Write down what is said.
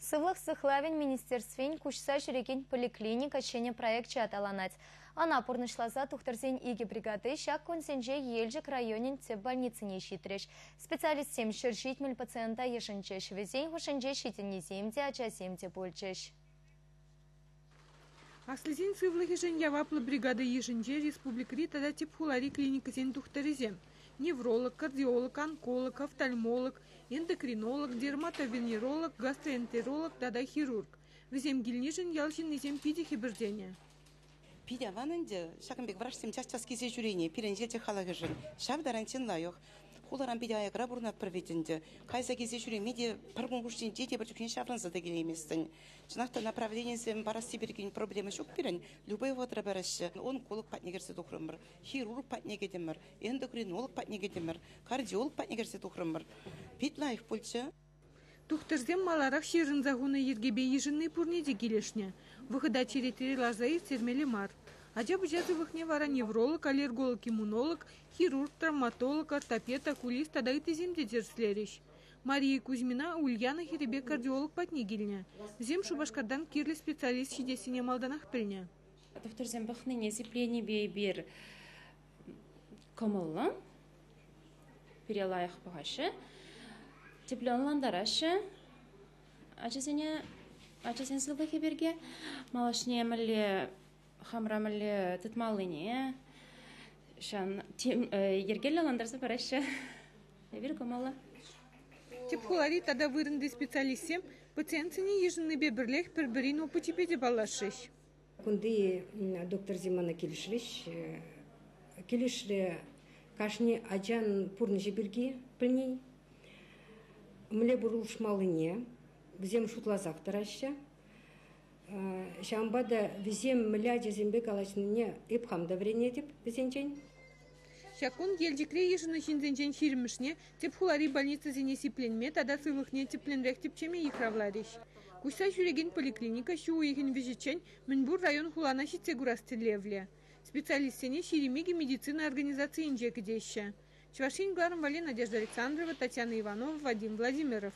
Сывлӑх сыхлавӗн министерствин куҫса ҫӳрекен поликлиника ҫӗнӗ проекчӗ аталанать. Ӑна пурнӑҫласа тухтӑрсен икӗ бригади ҫак кунсенче Елчӗк районӗн тӗп больницине ҫитрӗҫ. Специалистсем 170 пациента йышӑнчӗҫ. Вӗсен хушшинче ҫитӗннисем те, ачасем те пулчӗҫ. Аслисен сывлӑхӗшӗн яваплӑ бригада йышӗнче республикӑри тата тӗп хулари клиникӑсен тухтӑрӗсем: невролог, кардиолог, онколог, офтальмолог, эндокринолог, дерматовенеролог, гастроэнтеролог тата хирург. Вӗсем килнишӗн ял ҫыннисем питӗ хӗпӗртенӗ. Питӗ аван ӗнтӗ ҫакӑн пек врачсем час-час килсе ҫӳрени пирӗн Елчӗк халӑхӗшӗн. Ҫав таранччен лайӑх. Хуларан питӗ аякра пурӑнатпӑр вӗт ӗнтӗ. Кайса килсе ҫӳреме те пӗр кун хушшинче тепӗр чухне ҫаврӑнса та килейместӗн. Чӑнах та направленисем парасси пирки проблема ҫук пирӗн. Любой вӑхӑтра параҫҫӗ. Онколог патне кӗрсе тухрӑмӑр, хирург патне кӗтӗмӗр, эндокринолог патне кӗтӗмӗр, кардиолог патне кӗрсе тухрӑмӑр. Пит лайӑх пулчӗ. Тухтӑрсем маларах ҫырӑнса хунӑ йӗркепе йышӑнни пурне те килӗшнӗ. Вӑхӑта черетре ларса ирттермелле мар. Ача-пӑча сывлӑхне вара невролог, аллерголог-иммунолог, хирург, травматолог, ортопед, окулист тата ыттисем те тӗрӗслерӗҫ. Мария Кузьмина Ульяна хӗрӗпе кардиолог патне килнӗ. Вӗсем Шупашкартан кирлӗ специалист ҫитессине малтанах пӗлнӗ. Тухтӑрсем пӑхнине сипленипе эпир кӑмӑллӑ, пире лайӑх пӑхаҫҫӗ, тӗплӗ ӑнлантараҫҫӗ ачасене, ачасен сывлӑхӗ пирки. Малашне мӗнле хамӑра мӗнле тытмаллине ҫан йӗркеллӗ ӑнлантарса параҫҫӗ. Эпир кӑмӑллӑ. Тӗп хулари тата вырӑнти специалистсем пациентсене йышӑннипе пӗрлех пӗр-пӗрин опычӗпе те паллашрӗҫ. Кунти докторсем мана килӗшрӗҫ. Килӗшрӗ кашни ачан пурнӑҫӗ пирки пӗлни, мӗнле пулӑшмаллине вӗсем шутласах тӑраҫҫӗ. Ҫавӑнпа та вӗсем мӗнле ачасемпе калаҫнине эп хам та вӗренетӗп вӗсенчен. Ҫак кун Елчӗкре йышӑннӑ ҫынсенчен ҫирӗмӗшне тӗп хулари больницӑсене сипленме тата сывлӑхне тӗплӗнрех тӗпчеме йыхравларӗҫ. Куҫса ҫӳрекен поликлиника ҫу уйӑхӗн вӗҫӗччен мӗнпур район-хулана ҫитсе курас тӗллевлӗ. Специалистсене 22 медицина организацийӗнче кӗтеҫҫӗ. Чӑваш Ен кӑларӑм валли Надежда Александрова, Татьяна Иванова, Вадим Владимиров.